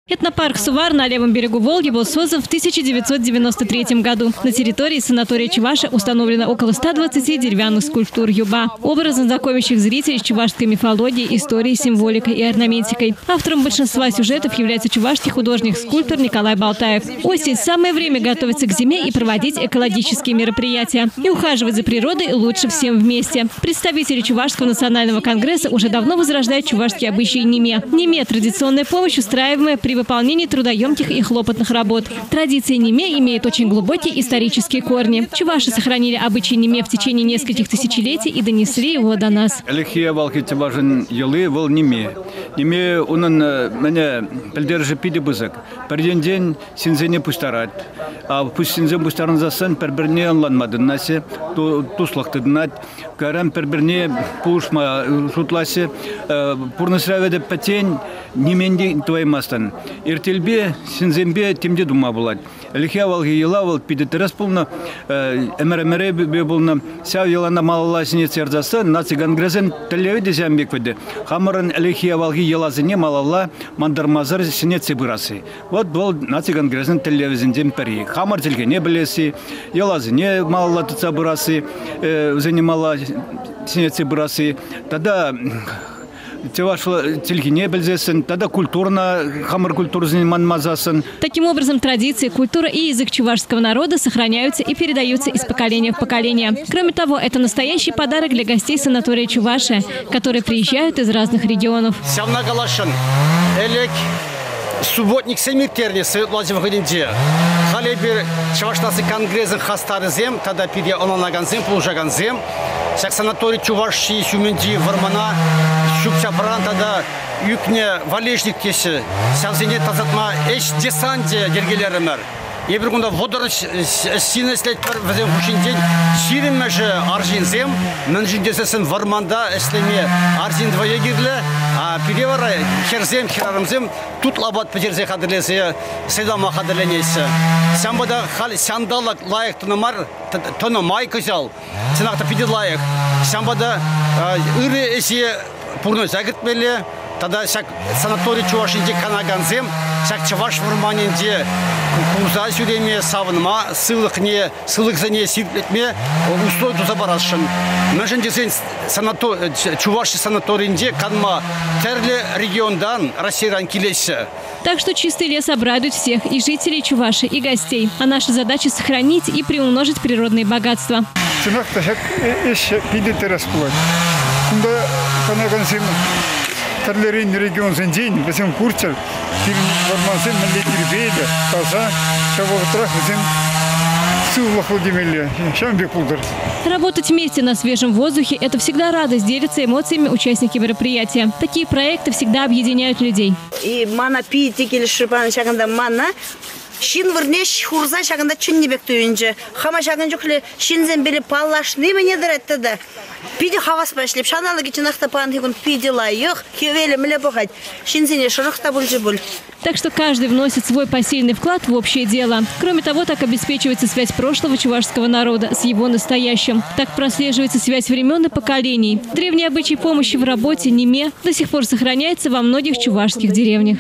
Этнопарк «Сувар» на левом берегу Волги был создан в 1993 году. На территории санатория Чуваша установлено около 120 деревянных скульптур юба, образно знакомящих зрителей с чувашской мифологией, историей, символикой и орнаментикой. Автором большинства сюжетов является чувашский художник-скульптор Николай Балтаев. Осень – самое время готовиться к зиме и проводить экологические мероприятия. И ухаживать за природой лучше всем вместе. Представители Чувашского национального конгресса уже давно возрождают чувашские обычаи ниме. Ниме – традиционная помощь, устраиваемая при выполнении трудоемких и хлопотных работ. Традиции ниме имеют очень глубокие исторические корни. Чуваши сохранили обычаи ниме в течение нескольких тысячелетий и донесли его до нас. Ӗлӗкхи авалхи чӑвашӑн йӑли вӑл ниме. Ниме унӑн мӗне пӗлтерӗшӗ питӗ пысӑк. Пӗр енчен ҫынсене пуҫтарать. А ҫынсем пуҫтарӑнсассӑн пӗр-пӗрне ӑнланма тытӑнаҫҫӗ, туслӑх тытӑнать. Кайран пӗр-пӗрне пулӑшма шутлаҫҫӗ. Пурнӑҫра вӗт пӗччен нимен те тӑваймастӑн. Эртелпе, ҫынсемпе тем те тума пулать. Ӗлӗкхи авалхи йӑла вӑл питӗ тӗрӗс пулнӑ, ӗмӗр-ӗмӗрӗпе пулнӑ. Ҫав йӑлана малалла ҫӗнетсе ярсассӑн наци конгресӗн тӗллевӗ те ҫавӑн пек вӗт. Хамӑрӑн ӗлӗкхи авалхи йӑласене малалла мантармасӑр ҫӗнетсе пырасси. Вот вӑл наци конгресӗн тӗллевӗсенчен пӗри. Хамӑр чӗлхене пӗлесси, йӑласене малалла тытса пырасси, вӗсене малалла ҫӗнетсе пырасси тата чӑваш чӗлхине пӗлсессӗн тата культурӑна, хамӑр культурӑсене манмасассӑн. Таким образом, традиции, культура и язык чувашского народа сохраняются и передаются из поколения в поколение. Кроме того, это настоящий подарок для гостей санатория Чувашия, которые приезжают из разных регионов. Ҫавна каласшӑн. Ӗлӗк субботниксем ирттернӗ совет влаҫӗ вӑхӑтӗнче. Халь эпир Чӑваш наци конгресӗн хастарӗсем тата пире ӑнланакансем, пулӑшакансем ҫак санатори Чуваши ҫумӗнчи вӑрмана ҫӳп-ҫапран тата ӳкнӗ валежник теҫҫӗ. Ҫавсене тасатма ӗҫ десанчӗ йӗркелерӗмӗр. Эпир кунта 30 ҫын ӗҫлетпӗр, вӗсем хушшинчен 20-мӗшӗ арҫынсем. Мӗншӗн тесессӗн вӑрманта ӗҫлеме арҫын вӑйӗ кирлӗ. А пире вара хӗрсем, хӗрарӑмсем тутлӑ апат пӗҫерсе хатӗрлесе сӑйлама хатӗрленеҫҫӗ. Ҫавӑнпа та халь ҫанталӑк лайӑх тӑнӑ мар, тӑнӑ май кӑҫал. Чӑнах та питӗ лайӑх. Ҫавӑнпа та ырӑ ӗҫе пурнӑҫа кӗртмелле. Тата ҫак санатори Чувашинче канакансем ҫак чӑваш вӑрманӗнче курса ҫӳреме, савӑнма, сывлӑхне, сывлӑхсене ҫирӗплетме услови туса парасшӑн. Мӗншӗн тесен Чуваши санаторийӗнче канма тӗрлӗ регионтан, Российӑран килеҫҫӗ. Так что чистый лес обрадует всех, и жителей Чувашии, и гостей. А наша задача – сохранить и приумножить природные богатства. Чӑнах та ҫак ӗҫ питӗ тӗрӗс пулать. Кунта канакансем тӗрлӗрен регионсенчен вӗсем курччӑр, пирӗн вӑрмансем мӗнле тирпейлӗ, таса, ҫав вӑхӑтрах вӗсем сывлӑхлӑ темелле. Ҫавӑн пек пултӑр. Работать вместе на свежем воздухе – это всегда радость, делятся эмоциями участники мероприятия. Такие проекты всегда объединяют людей. И мана питӗ килӗшрӗ пан ҫакӑнта мана ҫын вырне хурса ҫакӑнта чӗннӗ пек туйӑнчӗ. Хама ҫакӑн чухлӗ ҫынсемпеле паллашни мӗне тӑрать тата. Питӗ хаваспа ӗҫлеп. Ҫанталӑкӗ чӑнах та паянхи кун питӗ лайӑх. Хӗвелӗ мӗнле пӑхать. Ҫынсене шӑрӑх та пулчӗ пуль. Так что каждый вносит свой посильный вклад в общее дело. Кроме того, так обеспечивается связь прошлого чувашского народа с его настоящим. Так прослеживается связь времен и поколений. Древний обычай помощи в работе ниме до сих пор сохраняется во многих чувашских деревнях.